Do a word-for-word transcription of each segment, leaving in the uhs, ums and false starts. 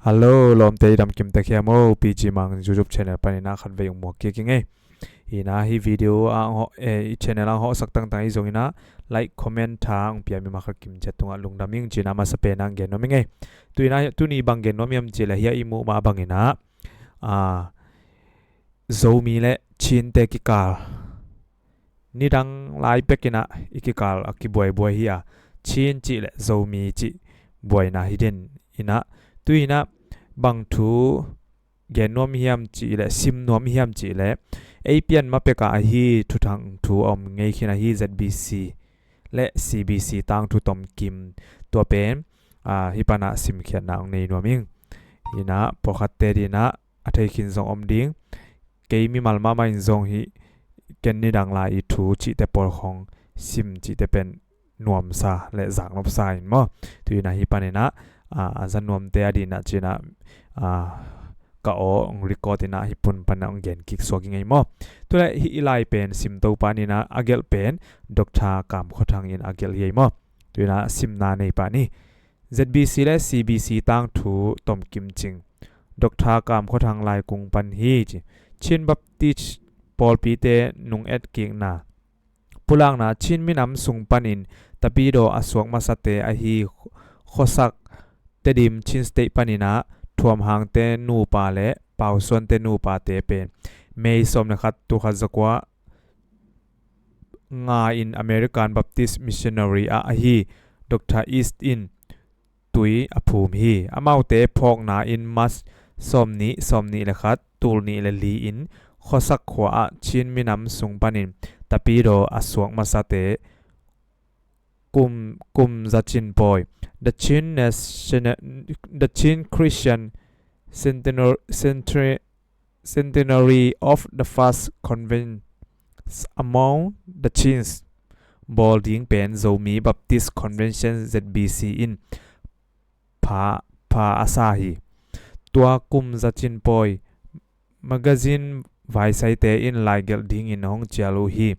Hello, lawmte i dam kim tek hiam o, P G Mang YouTube channel panin ah khatvei ong muak kik ing ei. Hi in ah hih video ah ong hawh, eh, i channel ah ong hawhsak tangtang i zongin ah like, comment, tha ong piakmi ma khat kim ciat tungah lungdam ing ci-in ah masa pen ah ong gen nuam ing ei. Tu in ah tuni bang gen nuam hiam cih leh hiah i muh mah bangin ah, ah, Zomi le Chinte kikal nidang lai bekin ah i kikal a kibuaibuai hi a, Chin cih le Zomi cih buaina hi den in ah, tu in ah bang thu gen nuam hiam cih le sim nuam hiam cih le, ei pian ma pek ah ahi thuthang thu a om ngei khin ahi Z B C le C B C tangthu tomkim, tua pen, ah, hih pan ah simkhiatna ong nei nuam ing. Hi in ah pawlkhatte ading in ah a thei khin zong om ding. Kei mimal mahmah in zong hih ken nidang lai i thu cihte pawl khong sim cihte pen nuamsa le zaknopsa in maw. Tu in ah hih panin ah, ah, a za nuamte ading in ah ci-in ah, ah, ka aw ong record in ah hih pun pan ah ong gen kik suak ing ei maw. Tu leh hih i lai pen sim to pa in ah a gelh pen Doctor Kam Khua Thang in a gelh hi ei maw. Tu in ah simna nei pah ni. Z B C le C B C tangthu tomkim cing. Doctor Kam Khua Thang laikung pan hi ci. Chin Baptist pawlpite nung etkikna. Pulakna: Chin minam sung panin Tapidaw a suak masate ahi khuasak Tedim Chin State panin ah Thuam Hangte nupa le Pau Suante nupate pen May sawm le khat, tul khat za kua nga in American Baptist Missionary ah ahi Doctor East in tui a phum hi. Amaute phawkna in March sawm nih, sawm nih le khat, tul nih le li in Khuasak khua ah Chin minam sung panin Tapidaw a suak masate kum, kum zacin pawi, the Chin Nation, the Chin Christian Centenary, Centenary of the First Converts Among the Chins bawl ding pen Zomi Baptist Convention, Z B C in pha, pha a sa hi. Tua kum zacin pawi magazine vaisaite in laigelh dingin hong cial uh hi.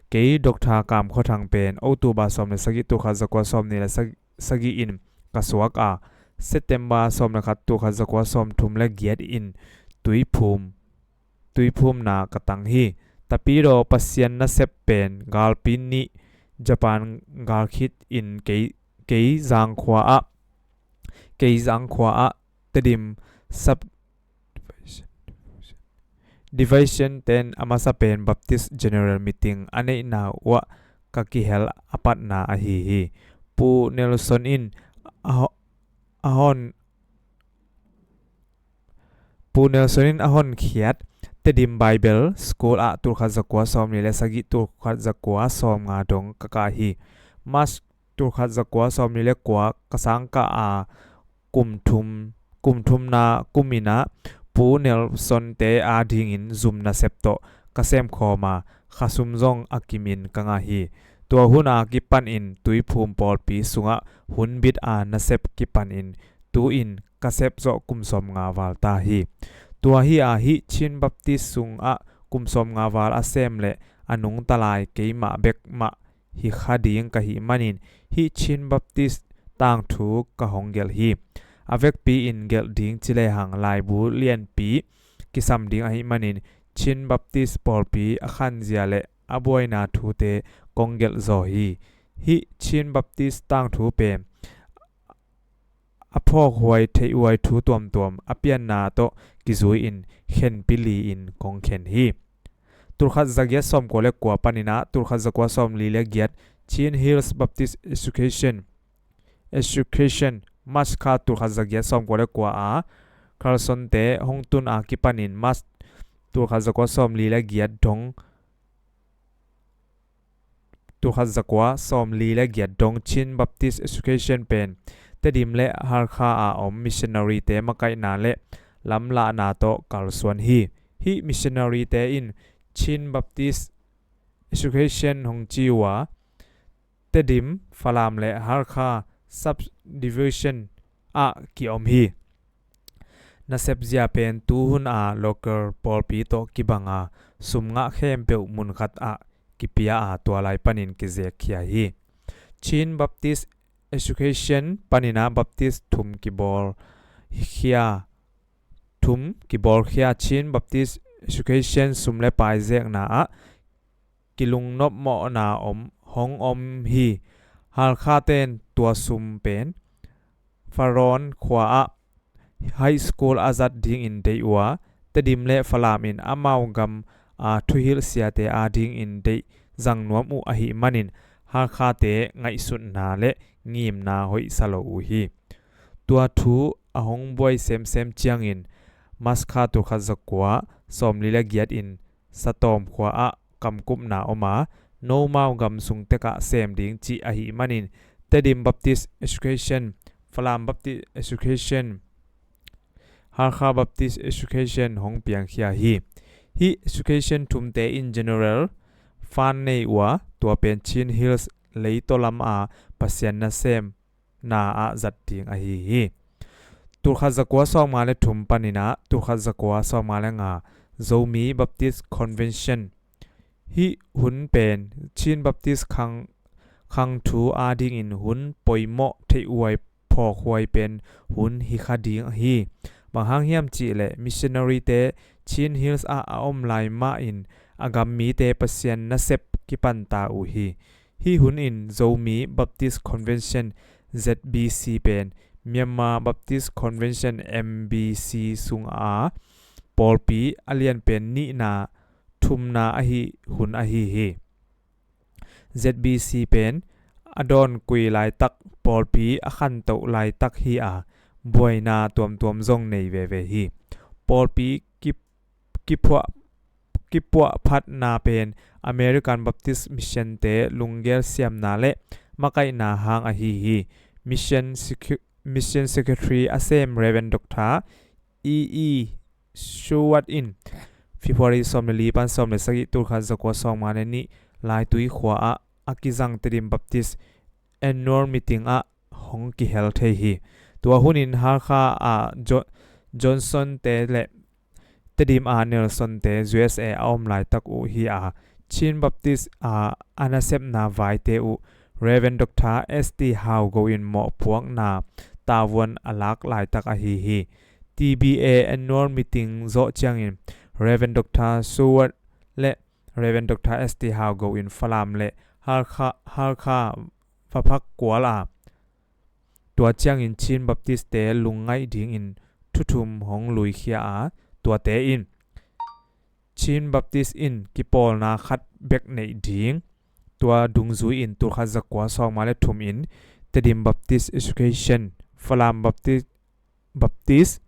Kei Doctor Kam Khua Thang pen October sawm le sagih, tul khat za kua sawm nih le sagih in ka suak a, September sawm le khat, tul khat za kua sawm thum le giat in tuiphum, tuiphumna ka tang hi. Tapidaw Pasian nasep pen galpi nih Japan gal khit in kei, kei zangkhua ah, kei zangkhua ah Tedim sub division ten a masa pen Baptist General Meeting a neihna uah ka kihel a patna ahi hi. Pu Nelson in a ho-, a hon, Pu Nelson in a honkhiat Tedim Bible School ah tul khat za kua sawm li le sagih, tul khat za kua sawm nga dong ka kah hi. March tul khat za kua sawm li le kua ka sangkah a kum thum, kum thumna kum in ah Pu Nelson te adingin zum nasep tawh ka semkhawm a, khasum zong a kimin ka ngah hi. Tua hun a kipanin Tuiphum pawlpi sungah hun bit a nasep kipanin tu-in ka sep zawh kum sawm nga val ta hi. Tua hi a, hih Chin Baptist sungah kum sawm nga val a sem le a nungta lai keimah bek mah hi kha ding ka hih manin hih Chin Baptist tangthu ka hong gelh hi. A vekpi-in gelh ding ci lehang laibu lianpi kisam ding ahih manin Chin Baptist pawlpi a khanzia le a buaina thute kong gelh zaw hi. Hih Chin Baptist tangthu pen a phawkhuai theihhuai thu tuamtuam a pianna tawh kizui-in khenpi li-in kong khen hi. Tul khat za giat sawm kua le kua panin ah tul khat za kua sawm li le giat Chin Hills Baptist Education, Education, March kha tul khat za giat sawm kua le kua a Carson te hong tun a kipanin March tul khat za kua sawm li le giat dong, tul khat za kua sawm li le giat dong Chin Baptist Education pen Tedim le Hakha a om missionary te makaihna le lamlahna tawh kalsuan hi. Hih missionary te in Chin Baptist Education hong ci uh a, Tedim, Falam le Hakha subdivision ah kiom hi. Nasep zia pen tuhun a local pawlpi tawh kibang a, sum ngah khempeuh mun khat ah kipia a, tua lai panin kizekkhia hi. Chin Baptist Education panin ah Baptist thum kibawl, khia, thum kibawlkhia Chin Baptist Education sum le pai zekna ah kilungnop mawhna om, hong om hi. Halkha ten tua sum pen Faron khua ah high school a zat dingin deih uh a, Tedim le Falam in amau gam a thuhilh siate adingin deih zang nuam uh ahih manin Halkhate ngaihsutna le ngimna hoih sa lo uh hi. Tua thu a hong buai semsem ciangin Maskha tulkhat zakua sawmli le giat in Satawm khua ah kamkupna om a, nomau gam sung tekah sem ding cih ahih manin Tedim Baptist Education, Falam Baptist Education, Halkha Baptist Education hong piangkhia hi. Hih education thumte in general fan nei uh a, tua pen Chin Hills leitaw lam a Pasian nasem na ah zat ding ahi hi. Tulkhat zakua sawmnga le thum panin ah tulkhat zakua sawmnga le nga Zomi Baptist Convention. Hih hun pen Chin Baptist khang, khang thu adingin hun poimawh theihhuai phawkhuai pen hun hi kha ding hi. Bang hang hiam cihleh missionary te Chin Hills ah a om lai mahin a gam mite Pasian nasep kipanta uh hi. Hih hun in Zomi Baptist Convention, Z B C pen Myanmar Baptist Convention, M B C sung a pawlpi a lian pen nihna thumna ahi hun ahi hi. Z B C pen a dawnkui laitak pawlpi a khantoh laitak hi a, buaina tuamtuam zong nei veve hi. Pawlpi ki, kiphuah, kipuah phatna pen American Baptist Mission te lunggel siamna le makaihna hang ahi hi. Mission, Secu-, Mission Secretary a sem Reverend Doctor E E Shuwat in February sawm le li pan sawm le sagih tulkhat zakua sawmnga le nih Laitui khua ah a kizang Tedim Baptist annual meeting ah hong kihel thei hi. Tua hunin Halkha a Jo-, Johnson te le Tedim a Nelson te U S A a om laitak uh hi a, Chin Baptist a a nasepna vaite uh Reverend Doctor S T Hau Go in mawhpuakna tavuan a lak laitak ahi hi. T B A annual meeting zawh ciangin Reverend Doctor Suwat le Reverend Doctor S T Hau Go in Falam le Halkha, Halkha va phak kual a, tua ciangin Chin Baptist te lungngaih dingin thuthum hong luikhia a, tuate in Chin Baptist in kipawlna khat bek neih ding. Tua dungzui in tulkhat zakua sawmnga le thum in Tedim Baptist Education, Falam Baptist, Baptist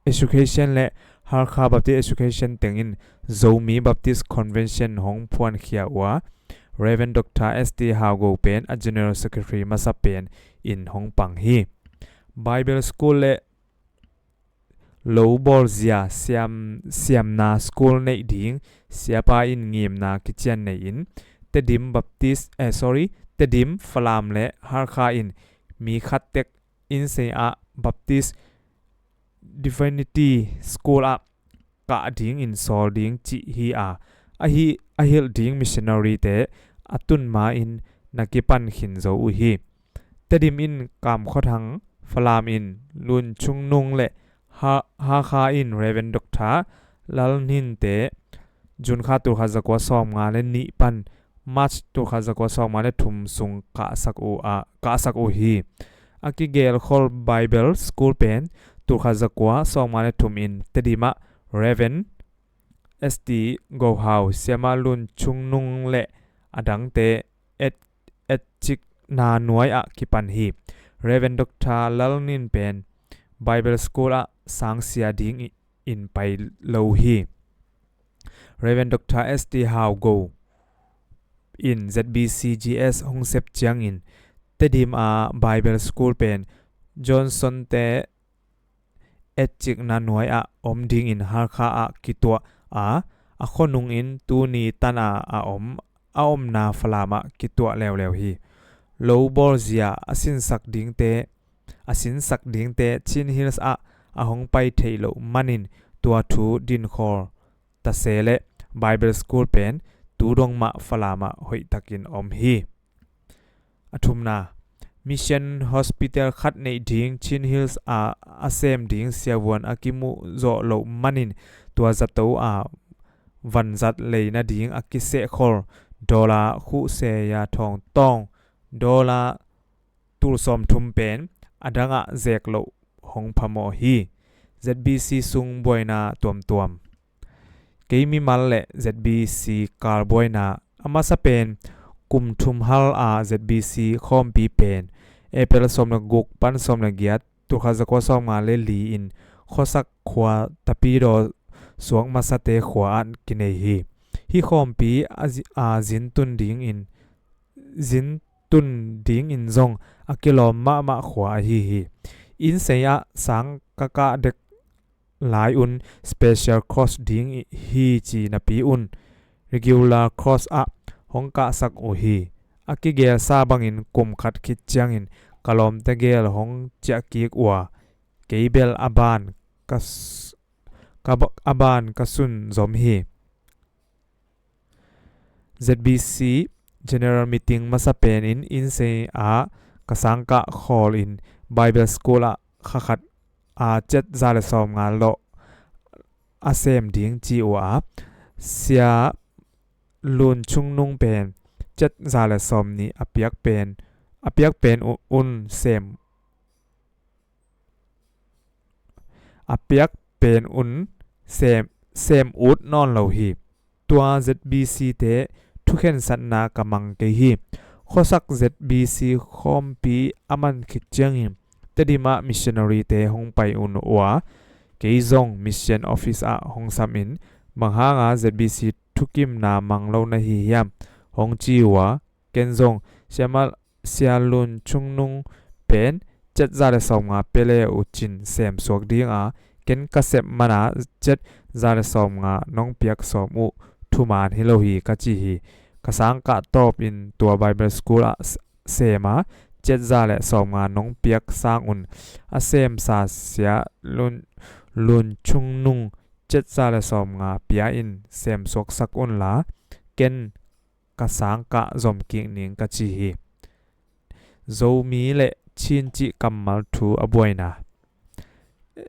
Education le Halkha Baptist Education tengin Zomi Baptist Convention hong phuankhia uh a, Reverend Doctor S T Hau Go pen a General Secretary masa pen in hong pang hi. Bible School le lo bawlzia siam, siamna school neih ding siapa in ngimna kician nei in Tedim Baptist, eh, sorry, Tedim, Falam le Halkha in mi khat tek in sei ah Baptist Divinity School ah kah dingin sawl ding cih hi a, ahi, a hilh ding missionary te a tun ma-in na kipan khin zo uh hi. Tedim in Kam Khua Thang, Falam in Lun Chung Nung le Ha-, Hakha in Reverend Doctor Lal Hnin te June kha tulkhat zakua sawmnga le nih pan March tulkhat zakua sawmnga le thum sung kahsak uh a, kahsak uh hi. A kigelkhol Bible School pen tulkhat zakua sawmnga le thum in Tedim ah Reverend S T Go Hau, Siama Lun Chung Nung le a dangte et, etcikna nuai ah kipan hi. Reverend Doctor Lal Hnin pen Bible School ah sangsia ding i-, in pai lo hi. Reverend Doctor S T Hau Go in Z B C G S hong sep ciangin Tedim a Bible School pen Johnson te etcikna nuai ah om dingin Halkha ah kituah a, a khuanung in tuni tan a a om, a omna Falam ah kituah leuleu hi. Lo bawlzia a sinsak dingte, a sinsak dingte Chin Hills ah a hong pai theih loh manin tua thu dinkhawl tase le Bible School pen tu dong mah Falam ah hoihtakin om hi. A thumna, Mission Hospital khat neih ding Chin Hills ah a sem ding siavuan a kimuh zawh loh manin tua zato ah vanzat lei nading a kisehkhol dollar khuhseya thawngtawng dollar tul sawmthum pen a dangah zek loh hong phamawh hi. Z B C sung buaina tuamtuam. Kei mimal le Z B C kal buaina. A masa pen kum thum hal a Z B C khawmpi pen April sawm le guk pan sawm le giat, tul khat zakua sawmnga le li in khuasak khua Tapidaw suak masate khua ah kinei hi. Hih khawmpi a zi-, a zintun dingin zintun dingin zong a kilawm mahmah khua ahi hi. Innsei ah sang ka kah dek lai un special course ding hi ci napi un regular course ah hong kahsak uh hi. A kigelsa bangin kum khat khit ciangin ka lawmte gel hong ciah kik uh a, kei bel a ban ka s-, ka ba-, a ban ka sun zom hi. Z B C General Meeting masa penin innsei ah ka sangkah khawl in Bible School ah kha khat a cet za le sawmnga lawh a sem ding ci uh a, Sia Lun Chung Nung pen cet za le sawmnih a piak pen, a piak pen u-, un sem a piak pen un sem, sem ut nawn lo hi. Tua Z B C te thukhensatna ka mang kei hi. Khuasak Z B C khawmpi a man khit ciangin Tedim ah missionary te hong pai un uh a, kei zong mission office ah hong sam in, bang hanga Z B C thukimna mang lo na hi hiam hong ci uh a, ken zong siamal Sia Lun Chung Nung pen cet za le sawmnga pia le uh cin sem suak ding a, ken ka sep mana cet za le sawmnga nong piak sawm uh thuman hi lo hi ka ci hi. Ka sangkah tawp in tua Bible School ah s-, sem a, cet za le sawmnga nong piak sang un a semsa Sia Lun, Lun Chung Nung cet za le sawmnga pia in sem suaksak un la, ken ka sangkah zom kik ning ka ci hi. Zomi le Chin cih kammal thu a buaina.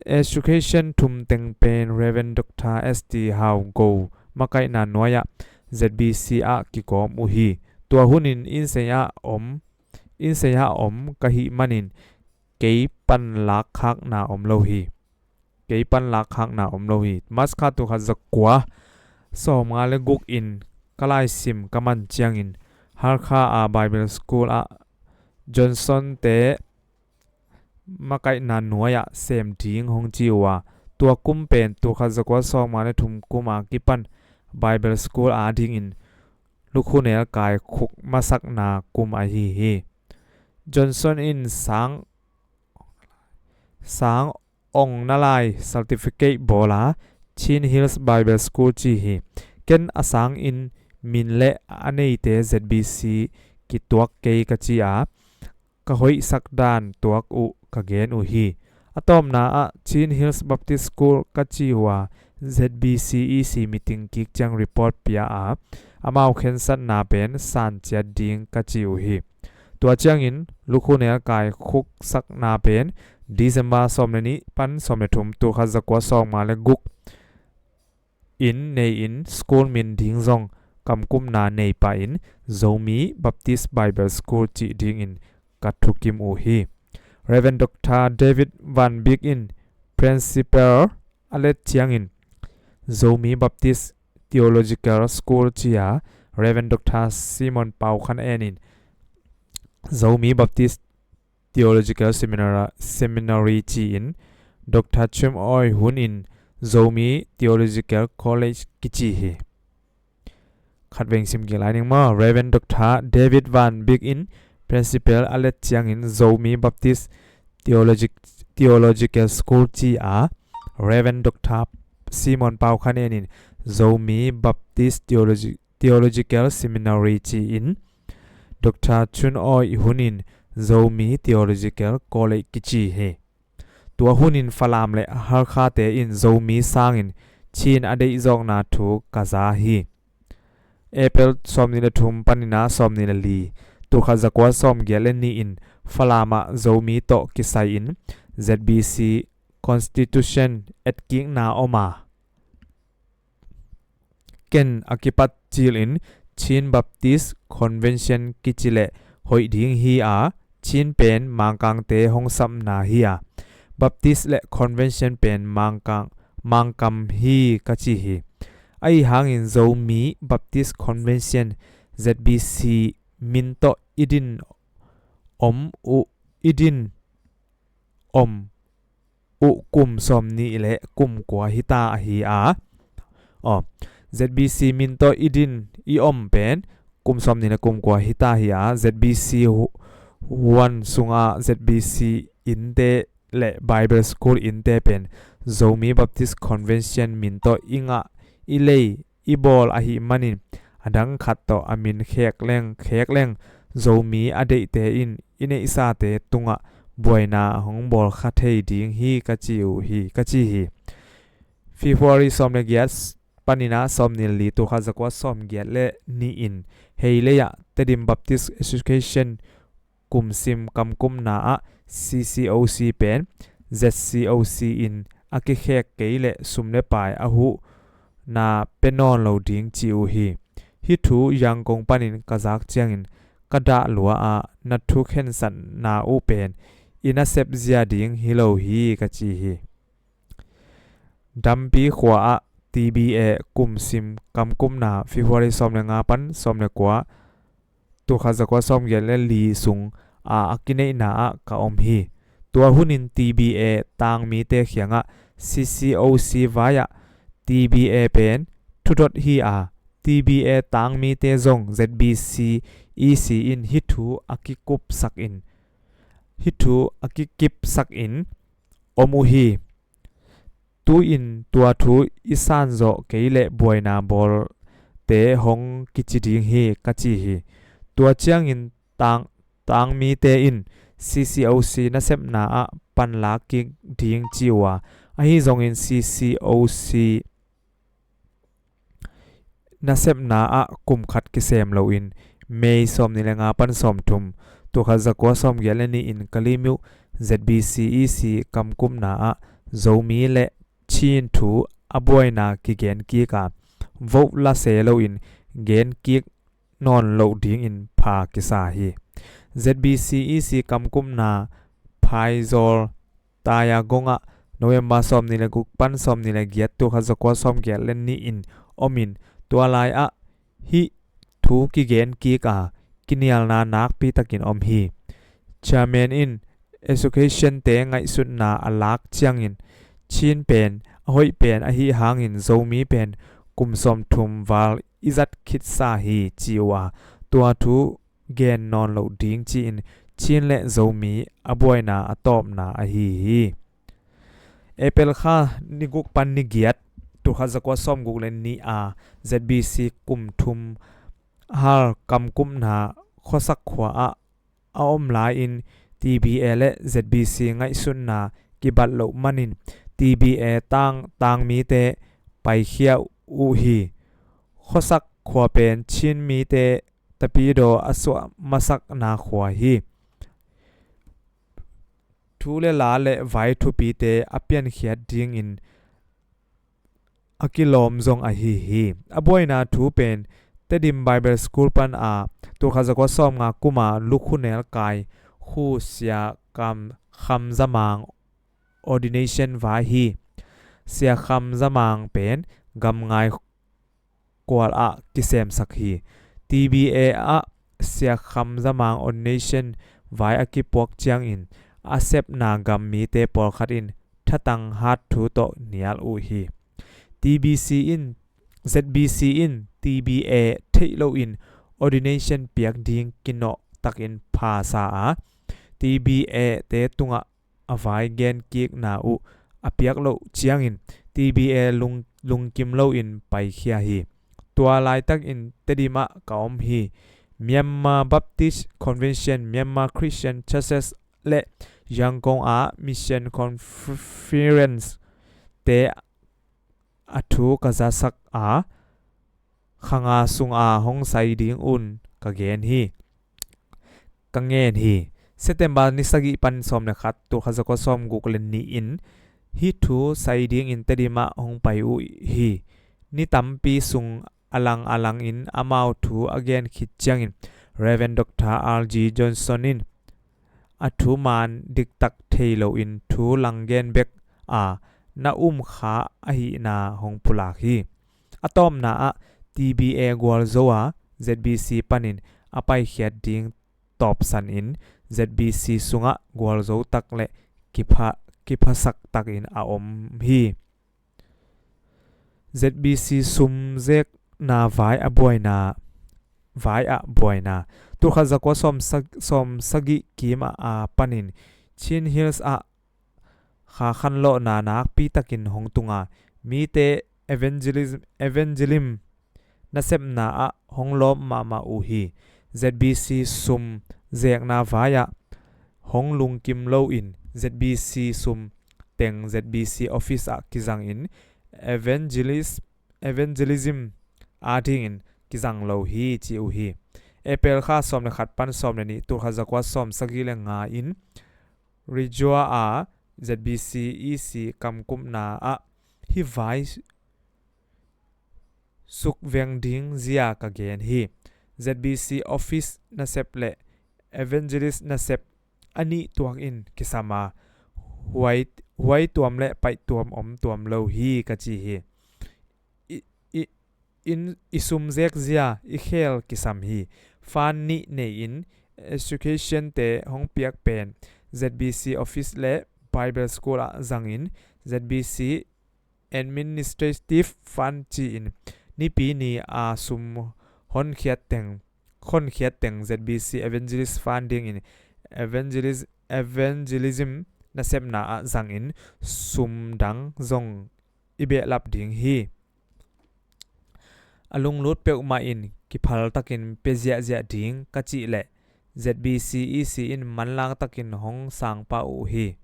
Education thum teng pen Reverend Doctor S T Hau Go makaihna nuai-ah Z B C ah kikawm uh hi. Tua hunin innsei ah om, innsei ah om ka hih manin kei panlak khakna om lo hi. Kei panlak khakna om lo hi. March kha tul khat zakua sawmnga le guk in ka laisim ka man ciangin Hakha a Bible School ah Johnson te makaihna nuai-ah sem ding hong ci uh a, tua kum pen tul khat zakua sawmnga le thum kum a kipan Bible School a dingin lukhunel kai khuk masakna kum ahi hi. Johnson in sang, sang ong na lai certificate bawl a, Chin Hills Bible School ci hi. Ken a sangin min le a neite Z B C kituak kei ka ci a, ka hoihsak dan tuak uh ka gen uh hi. A tawpna ah Chin Hills Baptist School ka ci uh a, Z B C E C meeting kik ciang report pia a, amau khensatna pen san ciat ding ka ci uh hi. Tua ciangin lukhunel kai khuksakna pen December sawm le nih pan sawm le thum tul khat zakua sawmnga le guk in nei in school min ding zong kamkumna nei pah in Zomi Baptist Bible School cih dingin ka thukim uh hi. Reverend Doctor David Van Bik in principal a let ciangin Zomi Baptist Theological School ci a, Reverend Doctor Simon Pau Khan En in Zomi Baptist Theological Seminar-, Seminary ci-in, Doctor Chun Aw Hun in Zomi Theological College kici hi. Khatvei sim kik lai ning maw. Reverend Doctor David Van Bik in principal a let ciangin Zomi Baptist Theologic-, Theological School ci a, Reverend Doctor Simon Pau Khan En in Zomi Baptist Theologi-, Theological Seminary ci-in, Doctor Chun Aw Hun in Zomi Theological College kici hi. Tua hunin Falam le Hakha te in Zomi sangin Chin a deihzawkna thu ka za hi. April sawmnih le thum panin a sawmnih le li. tul khat za kua sawm giat le nih in Falam ah Zomi tawh kisai in Z B C Constitution etkikna om a, ken a kipat cil in Chin Baptist Convention kici le hoih ding hi a, Chin pen Mangkangte hong sapna hi a, Baptist le Convention pen Mangkang, Mangkam hi ka ci hi. Ahi hangin Zomi Baptist Convention Z B C min tawh i din om uh, i din om uh kum sawm nih le kum kua hita ahi a. Aw, Z B C min tawh i din i om pen kum sawm nih le kum kua hita hi a, Z B C hu-, huan sungah Z B C innte le Bible School innte pen Zomi Baptist Convention min tawh i ngah i lei i bawl ahih manin, a dang khat tawh a min khek leng khek leng Zomi a deihte in i neihsate tungah buaina hong bawl kha thei ding hi ka ci uh hi, ka ci hi. February sawm le giat panin a sawm nih le li, tul khat za kua sawm giat le nih in Heilei ah Tedim Baptist Association kum sim kamkumna ah C C O C pen Z C O C in a kikhek kei le sum le pai a huhna pia nawn lo ding ci uh hi. Hih thu Yangon panin ka zak ciangin ka dah lua a, na thu khensatna uh pen i nasep zia ding hi lo hi ka ci hi. Dampi khua ah T B A kum sim kamkumna February sawm le nga pan sawm le kua, tul khat za kua sawm giat le li sung a, a kineihna ah ka om hi. Tua hunin T B A tangmite khiangah C C O C vai-ah T B A pen thudot hi a, T B A tangmite zong Z B C E C in hih thu a kikupsak in, hih thu a kikipsak in om uh hi. Tu-in tua thu i sanzawh kei le buaina bawlte hong kici ding hi ka ci hi. Tua ciangin tang, tangmite in C C O C nasepna ah panlak kik ding ci uh a, ahi zongin C C O C nasepna ah kum khat kisem loin May sawm nih le nga pan sawm thum, tul khat za kua sawm giat le nih in Kalaymyo Z B C E C kamkumna ah Zomi le Chin thu a buaina kigen kik a, vote la se loin gen kik nawn loh dingin pha kisa hi. Z B C E C kamkumna phaizawl Tayagon ah November sawm nih le guk pan sawm nih le giat, tul khat za kua sawm giat le nih in om in, tua lai ah hih thu kigen kik a, kinialna nakpi takin om hi. Chairman in association te ngaihsutna a lak ciangin Chin pen a hoih pen ahi hangin Zomi pen kum sawm thum val i zat khitsa hi ci uh a, tua thu gen nawn loh ding ci-in Chin le Zomi a buaina a tawpna ahi hi. April kha ni guk pan ni giat, tul khat za kua sawm guk le nih a Z B C kum thum hal kamkumna khuasak khua ah a om lai-in T B A le Z B C ngaihsutna kibat loh manin T B A tang, tangmite paikhia uh hi. Khuasak khua pen Chin mite tapidaw a suah masakna khua hi. Thu le la le vai thupite a piankhiat dingin a kilawm zong ahi hi. A buaina thu pen Tedim Bible School pan a tul khat za kua sawm nga kum a Lukhunel kai Khu Sia Kam, Kham Za Mang ordination vai hi. Sia Kham Za Mang pen Gamngai kual ah kisemsak hi. T B A ah Sia Kham Za Mang ordination vai a kipuak ciangin a sepna gam mite pawlkhat in thatang hat thu tawh nial uh hi. T B C in, Z B C in T B A theih loin ordination piak ding kinawh takin phasa a, T B A te tungah a vai gen kikna uh a piak loh ciangin T B A lung, lungkim loin paikhia hi. Tua laitakin Tedim ah ka om hi. Myanmar Baptist Convention, Myanmar Christian Churches le Yangon ah Mission Conference te a thu ka zasak a, kha nga sunga hong sai ding un ka gen hi. ka ngen hi. September ni sagih pan sawm le khat, tul khat zakua sawm guk le nih in hih thu sai dingin Tedim ah hong pai uh hi. Ni tampi sung a lang a lang in amau thu a gen khit ciangin Rev. Dr. R G Johnson in a thuman diktak thei loin thu lang gen bek a na um kha ahihna hong pulak hi. A tawpna ah T B A Gualzo a Z B C panin a paikhiat ding tawpsan in Z B C sungah gualzo tak le kipha, kiphasak takin a om hi. Z B C sum zekna vai a buaina, vai ah buaina. Tul khat zakua sawm sag-, sawm sagih kim a, a panin Chin Hills ah kha khanlawhna nakpi takin hong tunga mite evangelism, evangelism nasepna ah hong lawp mahmah uh hi. Z B C sum zekna vai ah hong lungkim loin Z B C sum teng Z B C office ah kizangin evangelis-, evangelism adingin kizang lo hi ci uh hi. April kha sawm le khat pan sawm le nih, tul khat zakua sawm sagih le nga in Rijua a Z B C E C kamkupna ah hih vai sukveng ding zia ka gen hi. Z B C office nasep le evangelist nasep a nih tuak in kisam a, huai, huai tuam le paih tuam om tuam lo hi ka ci hi. I, i, in, i sum zek zia i khel kisam hi. Fund nih nei in education te hong piak pen Z B C office le Bible School ah zangin Z B C Administrative Fund ci-in nipi ni a sum honkhiat teng, honkhiat teng Z B C Evangelist Fund dingin evangelis-, evangelism nasepna ah zangin sum dang zong i behlap ding hi. A lunglut peuhmah in kiphal takin pia ziahziah ding ka cih leh Z B C E C in manlang takin hong sangpah uh hi.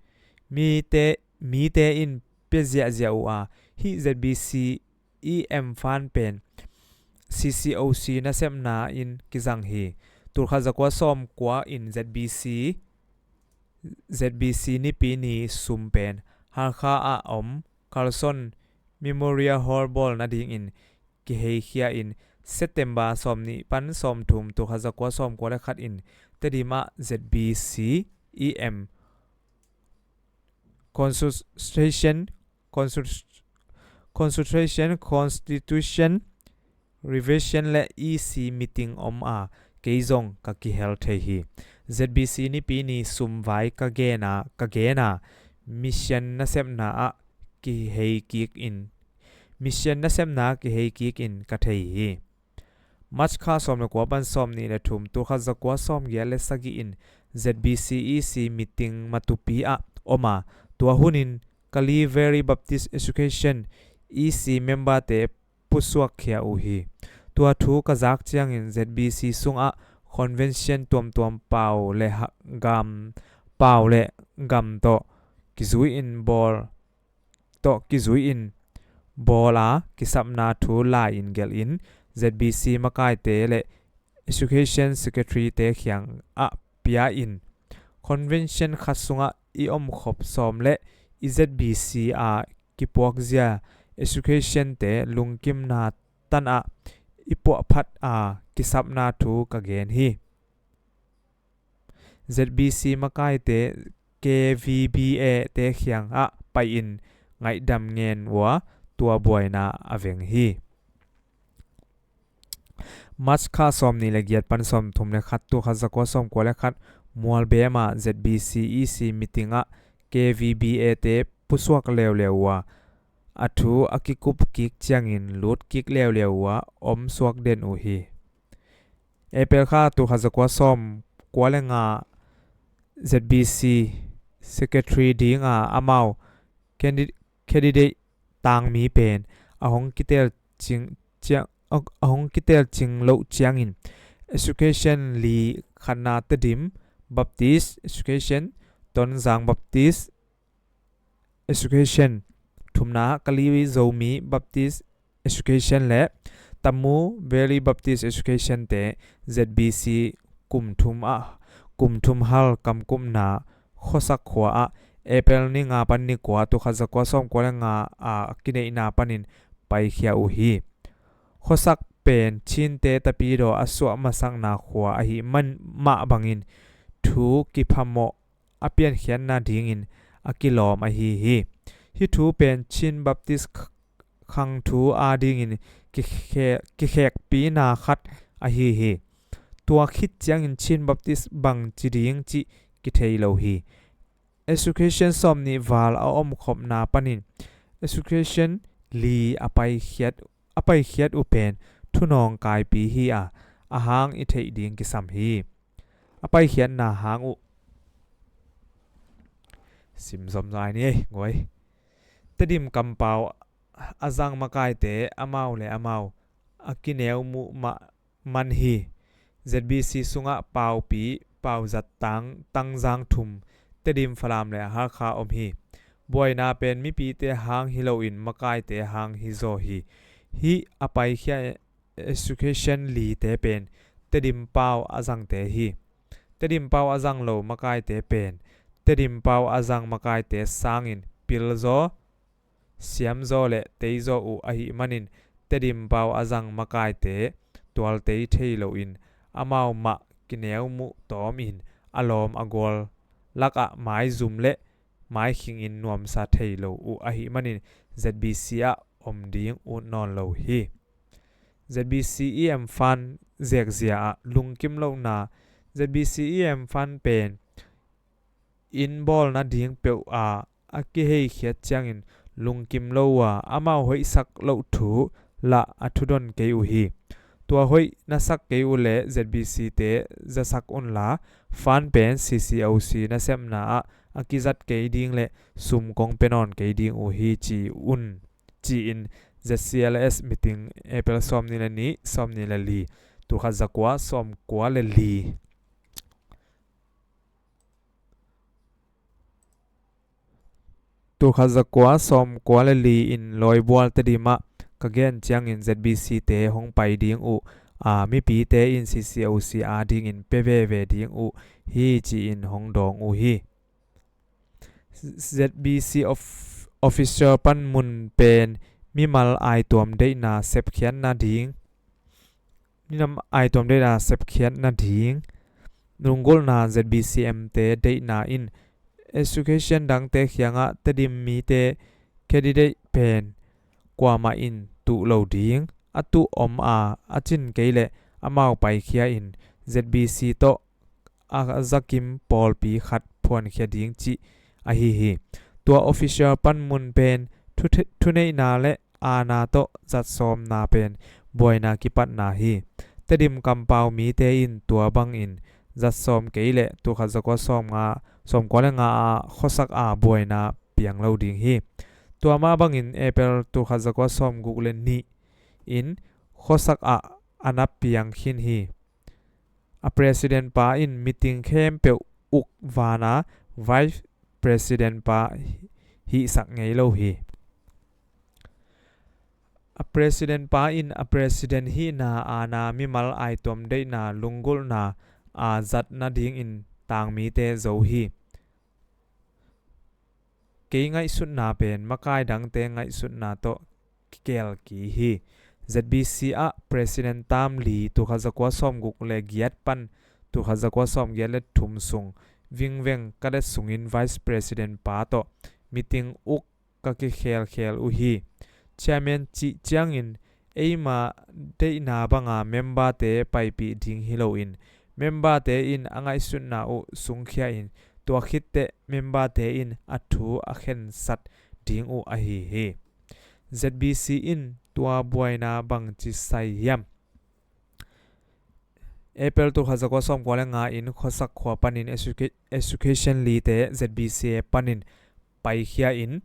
Mite, mite in pia ziahziah uh a, hih Z B C E M fund pen C C O C nasepna in kizang hi. Tul khat zakua sawm kua in Z B C, Z B C nipi ni sum pen Hakha ah om Carson Memorial Hall bawl nadingin kiheikhia in September sawm nih pan sawm thum, tul khat zakua sawm kua le khat in Tedim ah Z B C E M consultation, consult-, consultation, constitution revision le E C meeting om a, kei zong ka kihel thei hi. Z B C nipi ni sum vai ka gen a, ka gen a, mission nasepna ah kihei kik in, mission nasepna kihei kik in ka thei hi. March kha sawm le kua pan sawm nih le thum, tul khat zakua sawm giat le sagih in Z B C E C meeting Matupi ah om a, tua hun in Kalay Valley Baptist Association E C member te pusuak khia uh hi. Tua thu ka zak ciangin Z B C sungah convention tuamtuam pau le ha-, gam, pau le gam tawh kizui in bawl, tawh kizui in bawl a kisapna thu lai in gelh in Z B C makaite le Education Secretary te khiang ah pia in convention khat sungah i omkhop sawm le i Z B C a kipuakzia education te lungkimna tan ah i puahphat a kisapna thu ka gen hi. Z B C makaite K V B A te khiang ah pai in ngaihdam ngen uh a, tua buaina a veng hi. March kha sawm nih le giat pan sawm thum le khat, tul khat zakua sawm kua le khat, Mualbem ah Z B C E C meeting ah K V B A te pusuak leuleu uh a, a thu a kikup kik ciangin lut kik leuleu uh a, om suak den uh hi. April kha tul khat zakua sawm kua le nga Z B C secretary dinga amau candi-, candidate tangmi pen a hong kitel cing, ciang, a, a hong kitel cing loh ciangin education li, khatna Tedim Baptist Education, Tonzang Baptist Education, thumna Kalay Zomi Baptist Education le Tamu Valley Baptist Education te Z B C kum thum ah, kum thum hal kamkumna Khuasak khua ah April ni nga pan ni kua, tul khat za kua sawm kua le nga a kineihna panin paikhia uh hi. Khuasak pen Chinte tapidaw a suah masakna khua ahih man mah bangin thu kiphamawh a piankhiatna dingin a kilawm ahi hi. Hih thu pen Chin Baptist kh-, khangthu adingin kikhe-, kikhekpina khat ahi hi. Tua khit ciangin Chin Baptist bang ci ding cih kithei lo hi. Education sawmnih val a omkhopna panin education li a paikhiat, a paikhiat uh pen thunawng kaipi hi a, a hang i theih ding kisam hi. A paikhiatna hang uh sim zom zai ni ei, ngoi. Tedim kampau a zang makaite amau le amau a kineu muh mah man hi. Z B C sungah paupi, pauzat tang, tangzang thum, Tedim, Falam le Hakha om hi. Buaina pen mipite hang hi loin makaite hang hi zaw hi. Hih a paikhia education lite pen Tedim pau a zangte hi. Tedim pau a zang lo makaite pen Tedim pau a zang makaite sangin pilzaw, siamzaw le teizaw uh ahih manin Tedim pau a zang makaite tualtei thei loin amau mah kineu muh tawmin a lawm a gual lakah maizum le maikhingin nuamsa thei lo uh ahih manin Z B C ah om ding ut nawn lo hi. Z B C E M fund zekzia ah lungkim lohna. Z B C E M fund pen inn bawl nading peuh a a kiheikhiat ciangin lungkim lo uh a, amau hoihsak loh thu lah a thudon kei uh hi. Tua hoih na sak kei uh leh Z B C te zasak unla, fund pen C C O C nasepna ah a kizat kei ding le sum kong pia nawn kei ding uh hi ci un, ci-in Z C L S meeting April sawmnih le nih, sawmnih le li, tul khat za kua sawm kua le li, tul khat za kua sawm kua le li in Lawibual Tedim ah ka gen ciangin Z B C te hong pai ding uh a, mipite in C C O C adingin pia veve ding uh hi ci-in hong dawng uh hi. Z B C of-, official panmun pen mimal aituam deihna sepkhiat nading, mimal aituam deihna sepkhiat nading lunggulhna Z B C M te deihna in education dangte khiangah Tedim mite candidate pen kuamah in tuh lo ding, a tuh om a, a cin kei leh amau paikhia in Z B C tawh a zakim pawlpi khat phuankhia ding cih ahi hi. Tua official panmun pen thu-, thuneihna le aana tawh zatsawmna pen buaina kipatna hi. Tedim kampau mite in tua bangin zatsawm kei leh tul khat za kua sawm nga, sawm kua le nga a khuasak a buaina piang lo ding hi. Tua mah bangin April tul khat za kua sawm guk le nih in khuasak ah a na piang khin hi. A president pa in meeting khempeuh uk vana vice president pa hihsak ngei lo hi. A president pa in a president hihna aana mimal aituam deihna lunggulhna a zat nadingin tangmite zo hi. Kei ngaihsutna pen makai dangte ngaihsutna tawh kikelki hi. Z B C ah president tam li, tul khat za kua sawm guk le giat pan tul khat za kua sawm giat le thum sung vingveng ka det sungin vice president pa tawh meeting uk ka kikhelkhel uh hi. Chairman cih ciangin eima deihna banga memberte paipih ding hi loin, memberte in a ngaihsutna uh sungkhia in, tua khitteh memberte in a thu a khensat ding uh ahi hi. Z B C in tua buaina bangci sai hiam? April tul khat za kua sawm kua le nga in khuasak khua panin educa-, education lite Z B C panin paikhia in,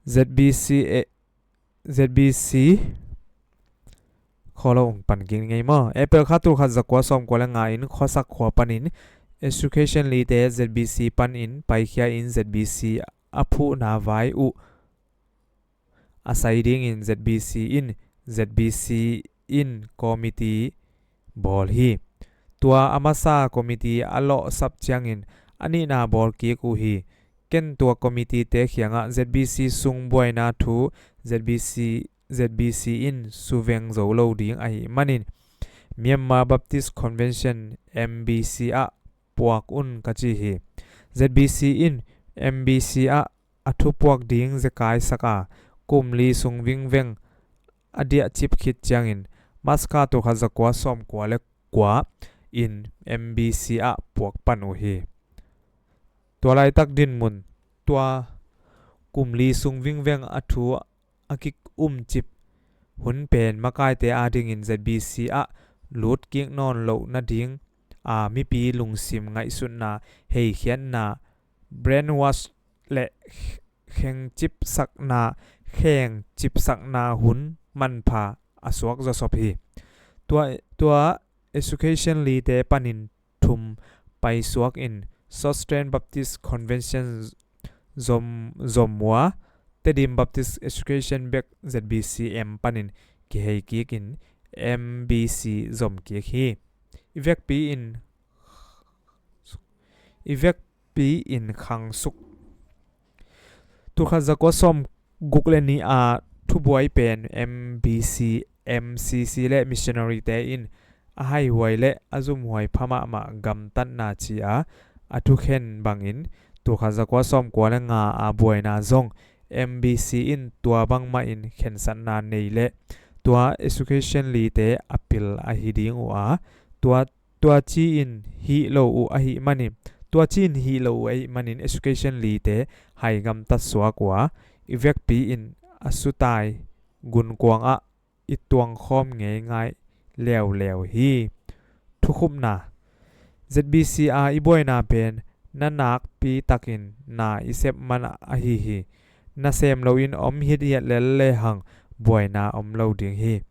Z B C, Z B C, kholo ung pan ging ngei maw. April kha tul khat za kua sawm kua le nga in khuasak khua panin education lite Z B C panin paikhia in Z B C a phuhna vai uh a sai dingin Z B C in Z B C in committee bawl hi. Tua a masa committee a lawhsap ciangin a nihna bawl kik uh hi. Ken tua committee te kiangah Z B C sung buaina thu Z B C, Z B C in suveng zo lo ding ahih manin Myanmar Baptist Convention, M B C ah puak un ka ci hi. Z B C in M B C ah a thupuak ding zekai sak a, kum li sung vingveng a diahcip khit ciangin March kha tulkhat zakua sawmkua le kua in M B C ah puak pan uh hi. Tua laitak dinmun, tua kum li sung vingveng a thu a kiumcip hun pen makaite adingin Z B C ah lut kik nawn loh nading a mipi lungsim ngaihsutna, heikhiatna, brainwash le khengcipsakna, khengcipsakna hun manpha a suak zawsop hi. Tua, tua Education lite panin thum paisuak in Southern Baptist Convention zom, zom ua, Tedim Baptist Education bek Z B C M panin kihei kik in M B C zom kik hi. I vekpi in, i vekpi in khangsuk. Tulkhat zakua sawmguk le nih a thubuai pen M B C, M C C le missionary te in a haihuai le a zumhuai pha mahmah gamtatna ci a, a thukhen bangin tulkhat zakua sawmkua le nga a buaina zong M B C in tua bangmah in khensatna nei le tua Education lite a pil ahi ding uh a, tua tua ci in hih lo uh ahih manin, tua ci in hih lo uh ahih manin Education lite hai gamtat suak uh a, i vekpi in a sutai gunkuang ah i tuangkhawm ngeingai leuleu hi. Thukhupna. Z B C a i buaina pen na nakpi takin na i sep man ahi hi. Na sem loin om hithiat lel lehang buaina om lo ding hi.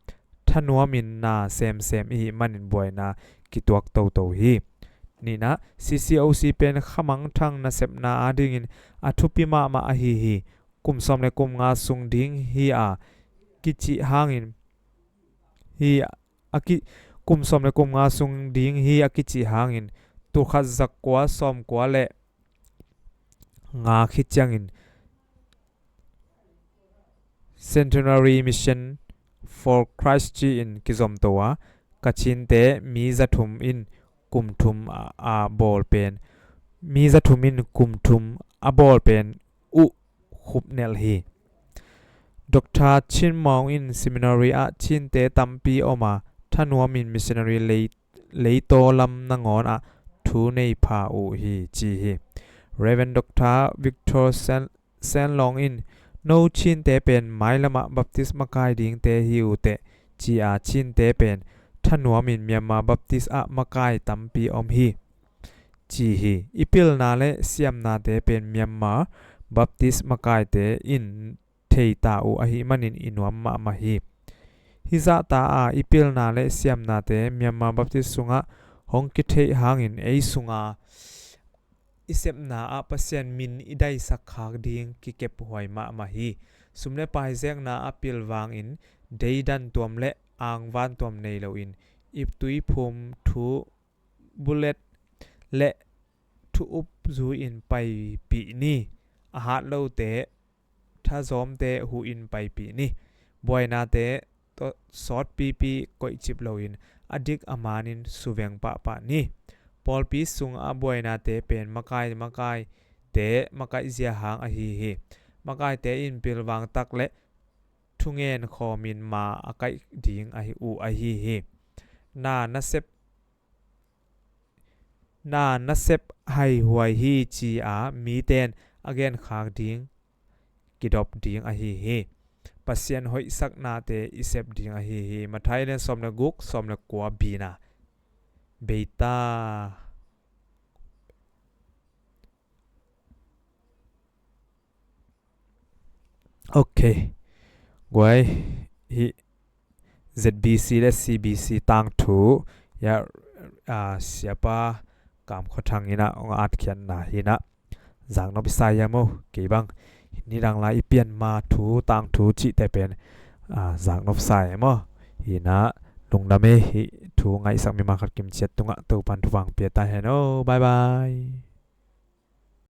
Thanuamin na semsem ihih manin buaina kituak toto hi. Nihna, C C O C pen khamangthang nasepna adingin a thupi mahmah ahi hi. Kum sawm le kum nga sung ding hi a kicih hangin hi a ki, kum sawm le kum nga sung ding hi a kicih hangin tulkhat zakua sawmkua le nga khit ciangin Centenary Mission for Christ ci in kizomto a, Kachinte mi zathum in kum thum a, a bawl pen, mi zathum in kum thum a bawl pen uh khupnelh hi. Doctor Chin Maung in seminary ah Chinte tampi om a, thanuamin missionary lei, leitaw lam nangawn ah thu nei pha uh hi ci hi. Reverend Doctor Victor Sen, Senlong in, no Chinte pen mailamah Baptist makai dingte hi uh teh ci a, Chinte pen thanuamin Myanmar Baptist ah makai tampi om hi ci hi. I pilna le siamnate pen Myanmar Baptist makaite in theita uh ahih manin i nuam mahmah hi. Hih zahta a i pilna le siamnate Myanmar Baptist sungah hong kitheih hangin ei sunga i sepna ah Pasian min i daisak khak ding kikephuai mahmah hi. Sum le pai zekna a pilvangin deidan tuam le angvan tuam nei loin i tuiphum thu bullet le thu up zui-in paipih ni. A hat lote thazawmte huh in paipih ni. Buainate tawh sawtpipi koihcip loin a dik a manin suveng pahpah ni. Pawlpi sung a buainate pen makai, makaite makaih zia hang ahi hi. Makaite in pilvang tak le thungen khawmin ma a kaih ding ahi uh ahi hi. Na nasep na nasep haihuai hi ci a miten a genkhak ding kidop ding ahi hi. Pasian hoihsaknate i sep ding ahi hi. Mathai le sawm le guk, sawm le kua bina. Beita. Ok. Guai, hih Z B C le C B C tangthu ya, a, siapa Kam Khua Thang in a hong atkhiatna hi na. Zaknop i sa hiam aw? Kei bang nidang lai i pian ma thu tangthu cihte pen, a, zaknop sa hiam aw? Hi na. Lungdam ei. Hih thu ngaihsak mimal khat kimciat tungah Topan thupha pia ta hen aw. Bye bye.